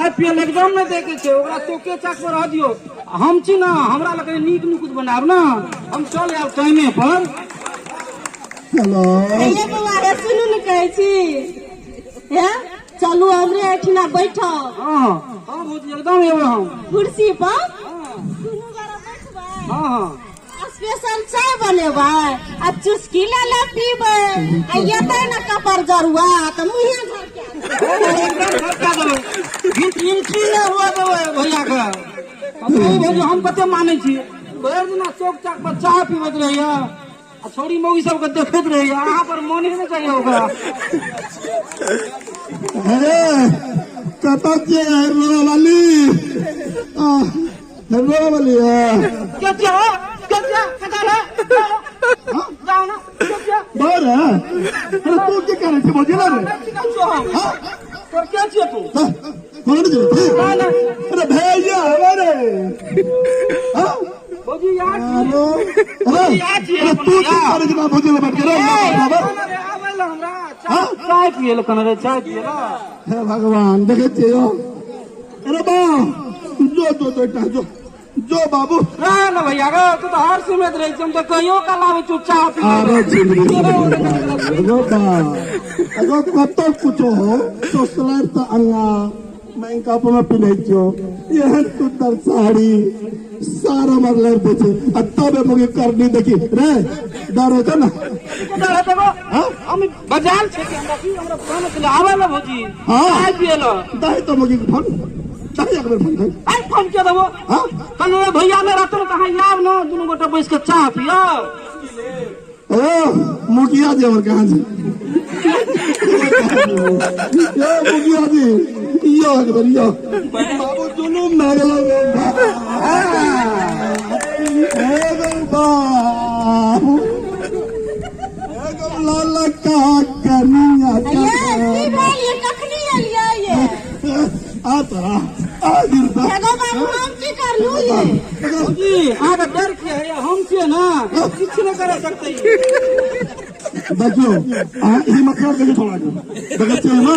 चाय पिए लए एकदम नहि दैके छै ओकरा चौके चाक पर रह दियौ। हम छी ने, हमरा लग नीक नुकुत बनायब ने, हम चल आयब टाइमे पर। चलो ये बौआ रे, सुनू ने कहै छी, हे चलू हमरे एहिठिना बैठब। हँ हँ भौजी, एकदम एबै हम कुर्सी पर दुनू गोरा बैठबै। हँ हँ। स्पेशल चाय बनेबै आ चुस्की ले ले पीबै, आ एतै ने कपर जरुआ तऽ मुँहे झरका देबै। एकदम झरका देबै, इंट्री नहि हुआ देबै भैया के। भौजी हम कते मानै छी, भरि दिना चौक चाक पर चाय पीबैत रहैया आ छौड़ी मौगी सबके देखैत रहैया, अहाँ पर मोने नहि चाहिए ओकरा। अरे कतऽ छियै हरलोड़ा वाली? हरलोड़ा वाली है के छियै हो? के छियै? कतऽ रहे? जाओ ना, के छियै? बाहर है। अरे तू की करै छी भौजी रे? नहि चिन्है छियौ हम। तोर के छियै तू? कोना नहि चिन्है छी? नहि नहि। अरे भैया हमारे। हाँ? भौजी यार छियै। हेलो अरे यार छियै। अरे तू की करै छी भौजी रे बैठ के रे? बाबा आबै लए हमरा चाय पियै लए कहने रहै, चाय पियै लए। हे भगवान, देखै छियै यौ। अरे बा जो जो जो एकटा जो जो बाबू। ना ना भैया गे, तू तऽ हर सुनैत रहै छी, हम तऽ कहियो काल आबै छियौ चाह पीबै अरे लए। छिंदरी एगो बा एगो कतौ कुछो हो सोसलर तऽ अंगा मेकअप में पिन्है छियौ, एहन सुंदर साड़ी सारा हमर लड़ दै छै आ तब एगो करनी देखी रे, डर होइ छै ने? डर हेतै गो? हाँ? हम बजाल छै कि हमरा की हमरा फोन छलै आबै लए भौजी। हाँ। चाय पियै लए। दही तो मुगी के फोन दही, एक बेर फोन दही। आइ फोन के देबो? हाँ? कहलहुँ रे भैया नहि रहतौ ने तऽ अहाँ आयब ने, दुनू गोटा बैस कऽ चाह पियब। ओ मुखिया जी हमर कहाँ छै? यो मुखिया जी, यो एक बेर यो बाबू, जुलुम भए गेलो गो हे गो बाबू, हे गो लाला का कनिया। ये की भेल ये? कखनी एलियै ये? आ तोरा आ गिरता। एगो बाबू, हम की करलू ये? भौजी, अहाँके डर की होइए? हम छियै ने, किछु नहि करा सकतै। देखियौ अहाँ ई मतलब देखियौ छोड़ा के देखै छियै ने?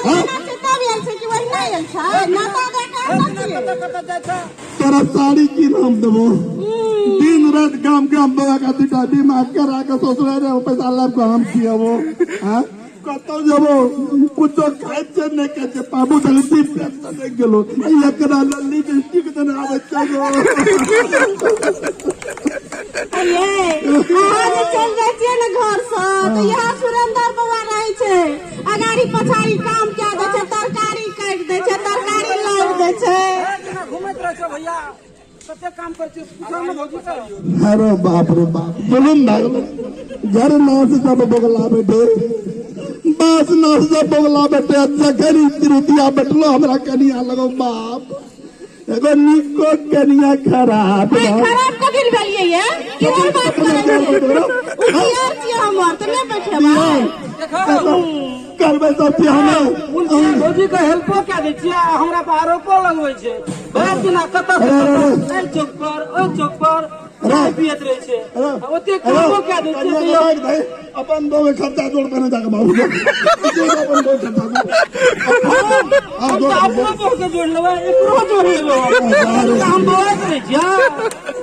हाँ? तब आयल छै कि वही नहि आयल छै नाता दे के आयल छियै। कतऽ जाइ छै? तोरा साड़ी की नाम देबो? दिन रात गाम गाम बगा के दूटा बीमा करा के ससुराल रे पैसा लाब के हम खियाबो। हाँ, कतौ जेबो कुछो खाइ छै नहि खाइ छै बाबू, तक दिन पेट तऽ नहि गेलो, एकरा लल्ली लिपस्टिक देने आबै छै गो। ये अहाँ जे चलि जाइ छियै ने घरसँ तऽ इएह सुरेंद्र बौआ रहै छै, अगाड़ी पछाड़ी काम कए दै छै, तरकारी काटि दै छै, तरकारी लाबि दै छै। केना घुमैत रहै छै भैया, कते काम करै छै पूछो ने भौजी के। अरे बाप रे बाप, जुलुम भए गेलो। घर नाच सब बगला बेटे, बास नाच सब बगला बेटे, जखन ई तिरुतिया बैठलो हमरा कनिया लगो बाप, एगो निको कनिया खराब। आइ खराब कथी लए भेलियै ये? केहन बात करै छियै? ओ दियार छियै हमर, तऽ नहि बैठेबै? करबै सब चीज हमे। उल्टी भौजी के हेल्पो कए दै छियै आ हमरा पर आरोपो लगबै छै। भरि दिना कतऽ से कतऽ, एहि चौक पर ओहि चौक पर चाय पियैत रहै छै, आ ओते कामो कए दै छियै तैयो। भाई अपन दो खर्चा जोड़ पहले जाके बाबू जो अपन दो खर्चा जोड़। हम तऽ अपनो बहु के जोड़ लेबै, एकरो जोड़ लेबै हम। हम बौआइत रहै छियै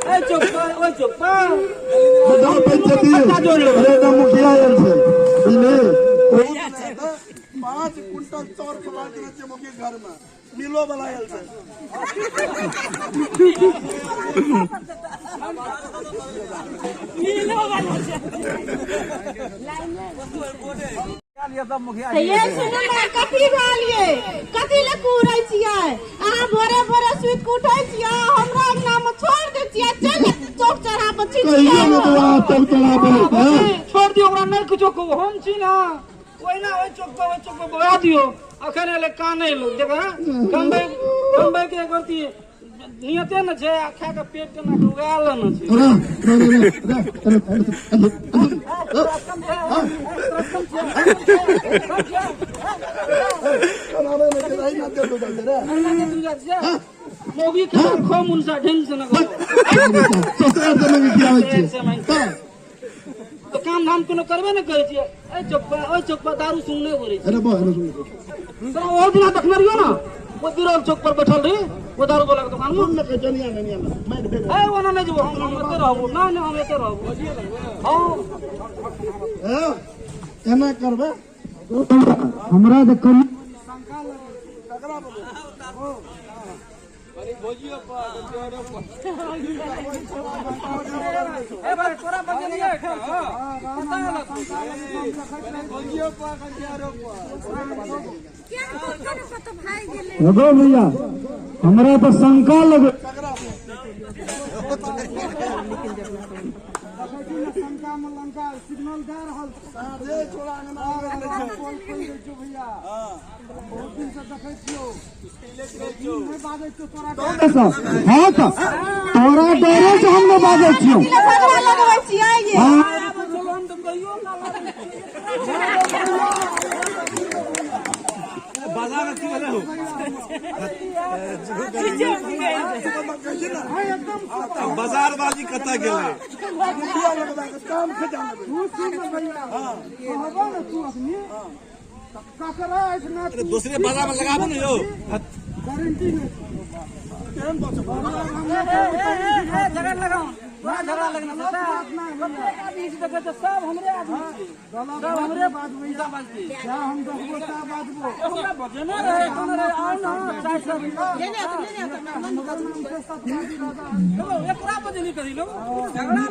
एहि चौक पर ओहि चौक पर। दो पैसा दी। खर्चा जोड़ लेबै। अरे ना मुखिया आयल छै बुझली, 5 कुंटल चाउर खवा देने छै मुखिया घर में, मिलो वाला आयल छै। तऽ ये सुनू ने, कथी भेल ये? कथी लए कुहरै छियै अहाँ? भोरे भोरे सुति कऽ उठै छियै, हमरा अंगना मे छोड़ि दै छियै, चलि जाइ छियै चौक चौराहा पर। कहियो ने तो आप तक चला पर। छोड़ दियौ ओकरा, नहि किछो कहू, हम छी ने। ओहिना ओहि चौक पर ओहि चौक पर बगा दियौ। अखन एलै कानै लोक देख, कमबै कमबै के करती नियते ने छै, आ खा के पेट केना के उगायल ने छै। रे रे रे रे रे रे। मौगी के खो मुनसा ढंग से न करो। ससुराल से मंगी खियाबै छियै तऽ काम धाम कोनो करबे ने करै छियै, एहि चौक पर ओहि चौक पर दारू सुन नहि करै अरे बा, छियै। ओहो दिना देखने रहियो ने? ओ बिरौल चौक पर बैठल रही ओ दारू वाला के दुकान में। ने कहै निया ने निया ने मारि भेल। ए ओना नहि जेबो, हम एते रहबो। नहि नहि, हम एते रहबो। हँ एना करबै हमरा तऽ कम ए भाई तोरा बजे नहीं है पता है ना। लगो भैया, हमरा तऽ शंका लगे। हाँ तऽ तोरा डरे से हम नहि बाजै छियौ। झगड़ा लगबै छियै ये। हाँ हम तऽ कहियो ना बाजार बाजी कतऽ गेलै? अरे दूसरे बाजार में लगाबू ने यौ। झगड़ा लगाओ, तोरा झगड़ा लगना कतेक आदमी छै देखै छै, सब हमरे आदमी छै, सब हमरे पैसा बाजतै। हमरा बजेने रहै, कोन रहै, आउ ने, चाय सब। देखो, एकरा बजे नहीं करी लोग झगड़ा।